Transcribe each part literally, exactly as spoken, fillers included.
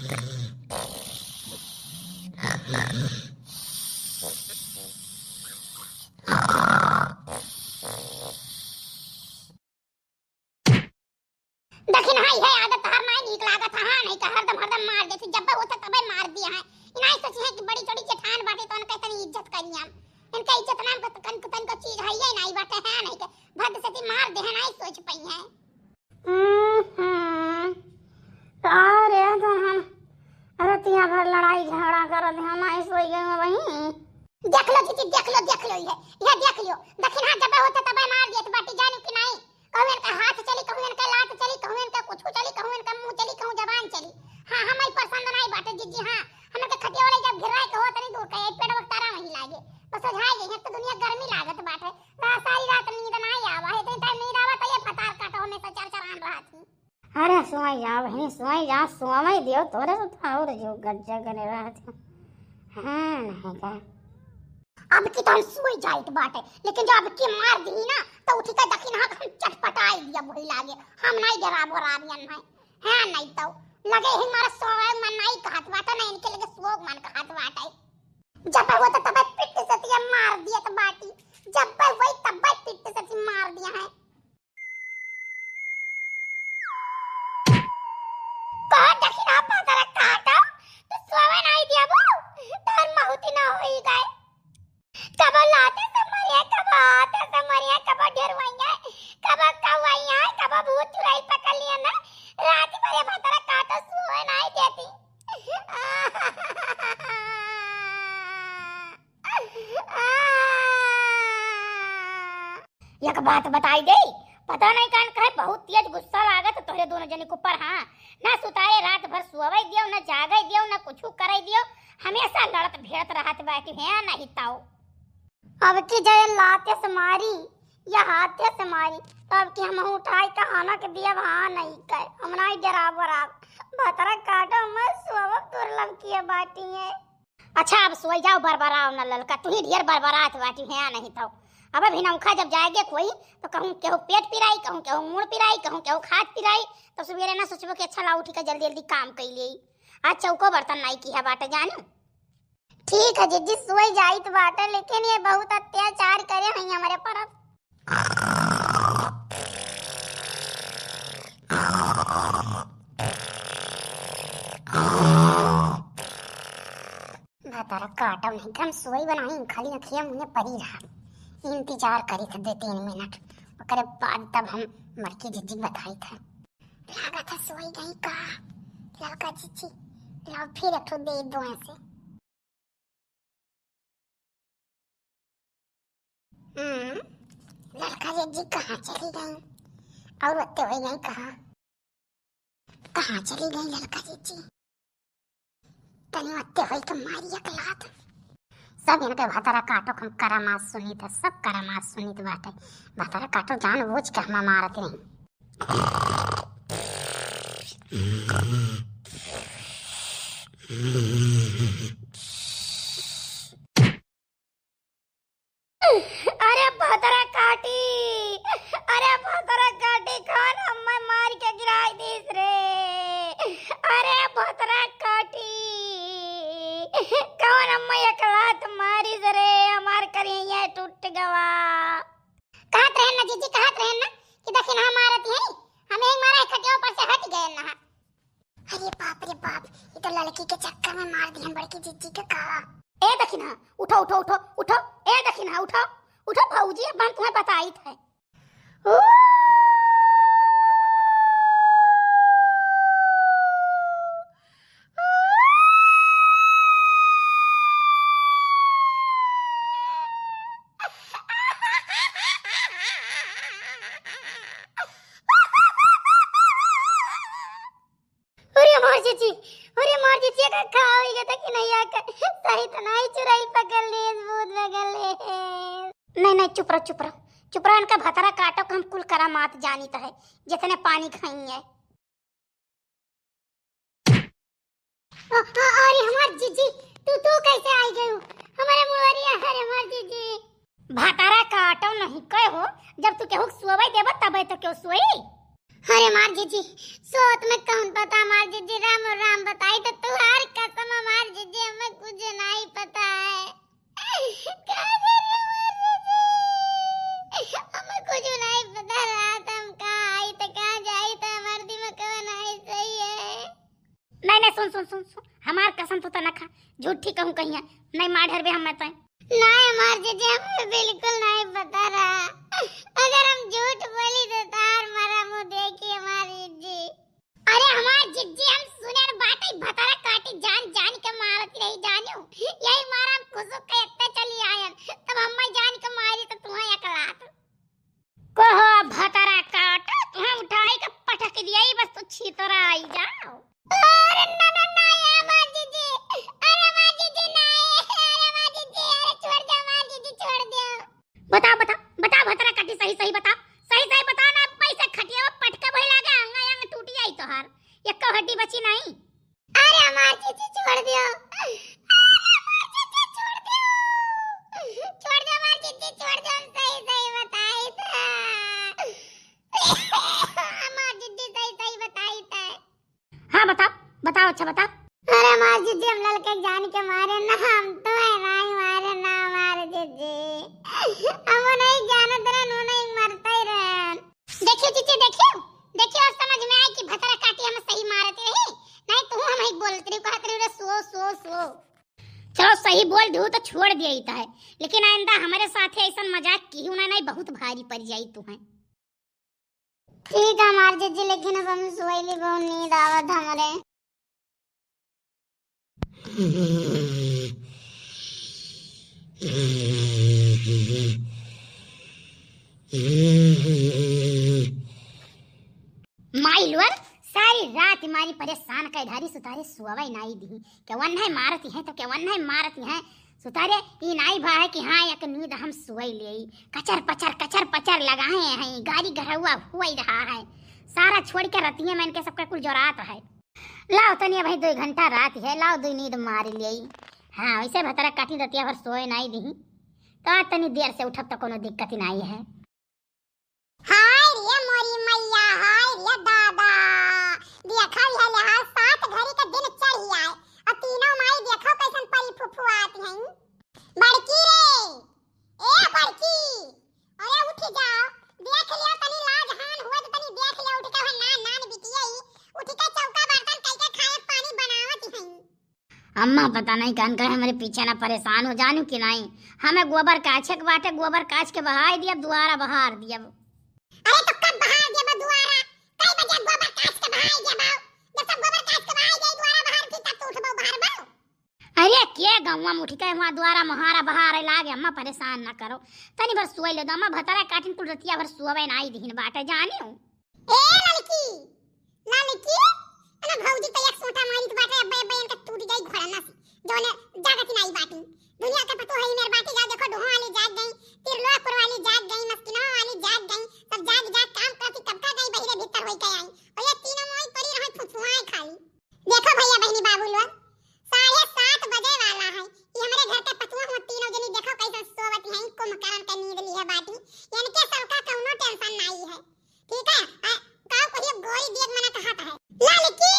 दखिनहा, इहे आदत तहार नाई नीक लागत है, हाँ, नहीं तो हरदम, हरदम मार देती, जब होता तबे मार दिया है। ई नाई सोची है कि बड़ी चोड़ी जेठान बाटे, तो उनका इतनी इज्जत करी हम। इनका इज्जत नाम का तन, तन को चीज है, ये नाई बाटे, है, नहीं के भद से ती मार दे है, नाई सोच पई है। हम्म, हम्म। का रे, तो हम रतिया भर लड़ाई झगड़ा करत, हम नाई सोई गए वहीं। देख लो जीजी, देख लो, देख लो, ये, ये देख लो, दखिनहा जब होता तबे मार देत बाटी, जानू कि नाई? कहूँ इनका हाथ चली, कहूँ इनका लात चली, कहूँ इनका कुछ चली, कहूँ इनका मुँह चली, कहूँ जबान चली। हाँ, हम ही पसंद नाई बाटे जीजी। हाँ, हमन के खटिया वाले जब घिराए के हो तनी दूर का, ये पेट वक्तारा वहीं लागे। बस ओझाए गई है तो दुनिया गर्मी लागत बाटे। तो सारी रात नींद नाई आवा है, इतनी टाइम नींद आवा तो ये भतार काटो हमेशा चर चरान रहत ही। अरे सोई जा बहिनी, सोई जा, सोवई दियो, तोरे से तो और जो गज्जा गने रहत है। हाँ, नहीं का? अब की तो हम सोई जाइत बाटे, लेकिन जो अब की मार दी ना, तो उठी का दखिनहा हम चटपटाई दिया वही लागे। हम नहीं डराबो राबियन है। हाँ, नहीं तो लगे ही मारा सोवे मन नहीं कहत बाटे, नहीं इनके लगे सोग मन कहत बाटे। जब वो तो तबे पिट से तिया मार दिया तो बाटी, जब वही तबे पिट से ती मार दिया है। कहाँ दखिनहा भतार काटो, तू सोवे नाई दियाबो, तोर महुती ना होई गए। कबो लाते से मरिया, कबो हाथे से मरिया, कबो ढेरवैया, कबो कौवैया, कबो भूत चुड़ैल पकड़ लिया ना, रात भर ये भतार काटो, सोवे नाई देती। एक बात बताई दे, पता नहीं कान कहे बहुत तेज गुस्सा लागत तोहरे दोनों जने के ऊपर। हाँ, ना सुताए रात भर सोवे दियो, ना जागे दियो, ना कुछ करे दियो, हमेशा लड़त भिड़त रहत बाटी है, नहीं ताऊ। अब की जय लाते से मारी या हाथे से मारी, तो अब की हम उठाई का हाना के दिया, हाँ नहीं कहे, हम नहीं डराब वराब, भतार काटो मैं सोवब तोर लमकिया बाटी है। अच्छा, अब सोई जाओ, बरबराओ न ललका, तू ही ढेर बरबरात बाटी है, नहीं तो। अब अभी नौखा जब जाएगे कोई, तो कहूँ केहू पेट पिराई, कहूँ केहू मुड़ पिराई, कहूँ केहू खात पिराई, तो सुबेरे ना सोचबो कि अच्छा ला उठी का जल्दी जल्दी काम कई लेई। आज चौको बर्तन नाई किहा बाटे जानू। ठीक है जीजी, सोई जाइत बाटे, लेकिन ये बहुत अत्याचार करे हैं हमरे पर। भतार काटो नहीं, हम सोई बनाई, खाली अखिया मुँहे परी रहा, इंतजार करी थे दो तीन मिनट, ओकरे बाद तब हम मरकी जीजी बताई थे। लागत है सोई गई का ललका जीजी, लाओ फिर एक ठो दे दो ऐसे। हम्म, ललका जीजी कहाँ चली गई? और ओत्ते होई गई कहाँ? कहाँ चली गई ललका जीजी? तनी ओत्ते होई के मारी एक लात। सब इनके भतार काटो हम करामात सुनित है, सब करामात सुनित बाटे। भतार काटो जानबूझ के हम मारत रही। अरे भतार काटी, अरे भतार काटी, कौन हमें मार के गिराई दीस रे? अरे भतार काटी, कौन हमें एक लात मारिस रे? हमार करिया टूट गवा। कहत रहन ना जीजी, कहत रहन ना कि दखिनहा मारत है, हम एक मारा खटिया ऊपर से हट गए ना। अरे बाप रे बाप, ये तो लड़की के चक्कर में मार दिहन बड़की जीजी के का। ए दखिनहा, उठो, उठो, उठो, उठो। ए दखिनहा, उठो, उठो भौजी, अब हम तुम्हें बताइत है। अरे हमार जीजी, अरे हमार जीजी का का होई गया था कि नहीं आकर? सही तो नहीं चुड़ैल पकड़ ली, भूत पकड़ ली। नहीं, नहीं, चुप रहो, चुप रहो, चुप रहो। इनका भतार काटो के हम कुल करामात जानित है, जितने पानी खाई है। अ-, अ-, अरे हमार जीजी, तू, तू कैसे आई गयू? हमारे मुड़वरिया, अरे हमार जीजी। भतार काटो नहीं कहे हो, जब तू केहू के सोवे देबो तबे तो केहू सोई। अरे हमार जीजी, सोत में कौन पता हमार जीजी, राम और राम बताई तो सुन, सुन, सुन, सुन, हमार कसम तो तना खा, झूठी कहूँ कहिया, नहीं मार डरबे हम मैं तो। नहीं हमार जीजी, हमें बिल्कुल नहीं पता रहा। अगर हम झूठ बोली तो तार मरा मुँह देखी हमार जीजी। अरे हमार जीजी, हम सुने न बाटे भतरा काटी जान जान के मारत रही जानियो, यही मारा हम खुसुक के इत्ते चली आयन, तब हम जान के मारी तो तुम्हें एक लात। कहो भतरा काटा, तुम्हें उठाई के पटक दिया ही, बस तू छीतरा आई जाओ। अरे ना, ना, ना, ये हमार जीजी, अरे हमार जीजी, ना, अरे हमार जीजी, अरे छोड़ दे हमार जीजी, छोड़ दे। बताओ, बताओ, बताओ भतरा काटी, सही, सही बताओ, सही, सही बताओ ना, पैसे खटिया पटके भई लागे, अंग, अंग टूटी आई तोहार, एको हड्डी बची नहीं। अरे हमार जीजी छोड़ दियो, अरे हमार जीजी छोड़ दियो, छोड़ दियो हमार जीजी, छोड़ दियो, हम सही सही बताई था। हमार जीजी सही सही बताई था। हाँ बताओ, बताओ, अच्छा बताओ। अरे हमार जीजी हम ललके जान के मारे ना, हम तो है नहीं मारे ना हमार जीजी, हम नहीं जानत रहन, वो नहीं मरता ही रहन। देखियो जीजी, देखियो, देखियो, अब समझ में आई कि भतरा काटी हम सही मारत रही, नहीं तू हम ही बोलत रही, कहत रही रे सो, सो, सो। चलो सही बोल दू तो छोड़ दिया ही है, लेकिन आइंदा हमारे साथ ऐसा मजाक की ना, नहीं बहुत भारी पड़ जाई तू है। ठीक है हमार जीजी, लेकिन अब हम सोई ली, बहुत नींद आवत हमरे। माई लोर, सारी रात मारी परेशान कै धारी, सुतारे सोवै नाई दिही। केवन्है मारती है तो केवन्है मारती है। सुतारे ई नाई भा है कि हाँ एक नींद हम सोई लेई। कचर पचर कचर पचर लगाए हैं, गाड़ी घरौआ हुई रहा है। सारा छोड़ के रतिये में इनके सबके कुल जोरात है। लाओ तनी अबहीं दुई घंटा रात है, लाओ दुई नींद मार लेई। हाँ वैसे भतरा काटी रतिया भर सोए नाई दिही, तो आज तनी देर से उठब तो कोनो दिक्कत ही नाई है। हाय रे मोरी मैया, हाय रे दादा, देखा इहे लेहा सात घड़ी के दिन चढ़ी आए, और तीनों माई देखो कैसन परी फुफुआत हैं। बड़की रे, ए बड़की, अरे उठ जाओ, देख लियो तनी लाज हान हुए तो तनी देख लियो, उठ के है नान नान बिटिया ही, उठ के चौका बर्तन कई के खाए पानी बनावत हैं। अम्मा पता नहीं कान कहे हमरे पीछे ना परेशान हो जानू कि नहीं। हमें गोबर काछे के बाटे, गोबर काछ के बहाई दियब, दुआरा बहार दियब। अरे तो कब बहार दियब दुआरा? कई बजे गोबर काछ के बहाई दियब? जब सब गोबर काछ के बहाई दिए, दुआरा बहार थी तब तो उठबो बहार बो। अरे के गौवा में उठ के वहाँ दुआरा महारा बहारे लागे, अम्मा परेशान ना करो। तनी भर सोई ले दो, अम्मा भतरा काटिन कुल रतिया भर सोवे नाई दिहिन बाटे जानियो। ए ललकी, ललकी, अरे भौजी तो एक सोटा मारी तो बाटे, अब्बे अब्बे इनका टूट जाई घोड़ा नस, जोने जागत नाई बाटी। दुनिया के पतो है मेरे बाटी, जाओ देखो डोहा वाली जाग गई, तिरलोकपुर वाली जाग गई, मस्किनवा वाली जाग गई, सब जाग जाग काम करती कब का गई बहिरे भीतर होई के आई। और ये तीनों मोई पड़ी रहे फुफुआए खाली। देखो भैया बहनी बाबू लोग, साढ़े सात बजे वाला है, ये हमारे घर के पतुआ हम तीनों जनी देखो कैसे सोवत हैं, कुंभकर्ण के नींद ली है बाटी, इनके सबका कौनो टेंशन नाई है। ठीक है, आ, गाँव को ये गोली दिए मना कहा था है। ललकी,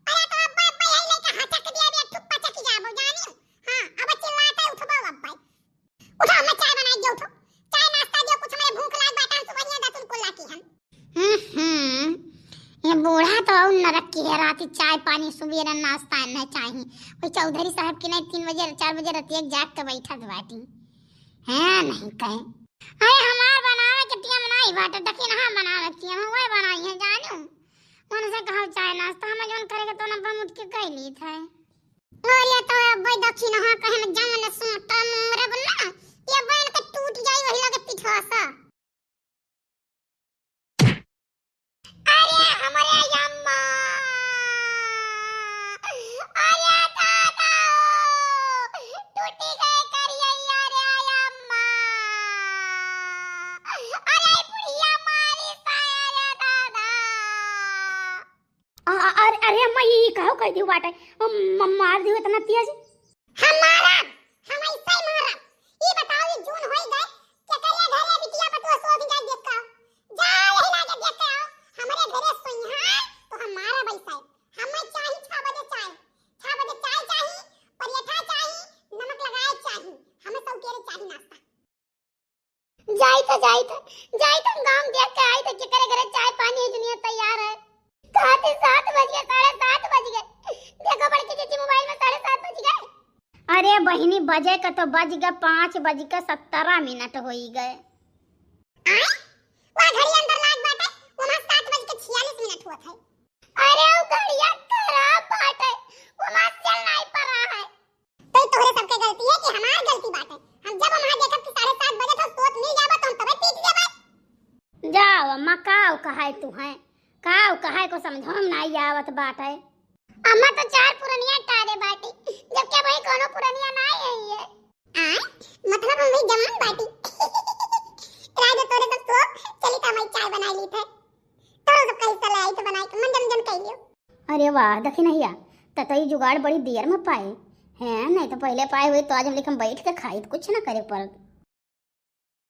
अरे तो अब्बा, अब्बा, यही लइका हचक दिया, अभी एक ठुप्पा चकी जाबो, जानी? हाँ, अब चिल्लाते उठबो अब्बा। उठो, मैं चाय बनाई दे, उठो। चाय नाश्ता दियो, कुछ मेरे भूख लाग बाटा, सुबह दतुन को लाकी हम। हम्म, ये बूढ़ा तो और नरक की है, राती चाय पानी, सुबेरे नाश्ता नहीं चाहिए। वही चौधरी साहब की नहीं, तीन बजे, चार बजे रतिया जाग के बैठत बाटी। हैं, नहीं कहे। अरे हमार बनावे के टियम नाई बाटे, दखिनहा बनावे के टियम, वही बनाई है जानू। मन से कहो चाय नाश्ता, हम जौन करे के तो ना बमुट के कह ली था। और ये तो अब दखिनहा कहे में जमन सूता मोरब ना, ये बन के टूट जाई वही लगे पिठवा सा। अरे हमरे अम्मा, अरे दादा, टूटी गए करिया, अरे अम्मा, अरे बुढ़िया मारी सा, अरे दादा। अ-, अ-, अरे, अरे अम्मा, ई, ई काहो कह दियो बाटे? म-, म-, मार दियो इतना तेज। हम मारब, हम ऐसे ही मारब। ई बताओ, ई जून होई गए, केकरिया घरे बिटिया पतुआ सोच जाए देख का? जा, यही लागे देख के आओ। हमरे घरे सोइहा, तो हम मारब ऐसे। हमें चाही छह बजे चाय। छह बजे चाय चाही, परेठा चाही, नमक लगाए चाही। हमें सौकेरे चाही नाश्ता। जाई तो, जाई तो, जाई तो हम गाँव देख के आई तो केकरे घरे चाय पानी है दुनिया तैयार है। कहते सात बज गए, साढ़े सात बज गए। बहिनी, बजे का तो बज गए, पाँच बज के सत्रह मिनट होई गए। आय? वह घड़ी अंदर लाग बाटे, वहाँ सात बज के छियालीस मिनट हुआ था। अरे, वो घड़िया खराब बाटे, वहाँ चल नहीं पा रहा है। तो ई तोहरे सबके गलती है कि हमार गलती बाटे? हम जब वहाँ देखब कि साढ़े सात बजे तो सोत मिल जाबा तो हम तबे पीट देबे। जाओ अम्मा, काव कहाय तू है, काव कहाय को समझो में नहीं आवत बाटे। अम्मा तो चार पुरनिया टारे बाटी, जबकि अबही कोनो पुरनिया ना आई है। आय, मतलब हम वही जवान बाटी। राय दो तोरे सब तो चली का मैं चाय बनाई ली थे। तोरो सब कहीं से ले आई थे बनाई के, मंजन मंजन कह लियो। अरे वाह, देखी नहीं या, त तो ई जुगाड़ बड़ी देर में पाए हैं, नहीं तो पहले पाए हुए तो आज हम लेकिन बैठ के खाई, कुछ ना करे पड़त।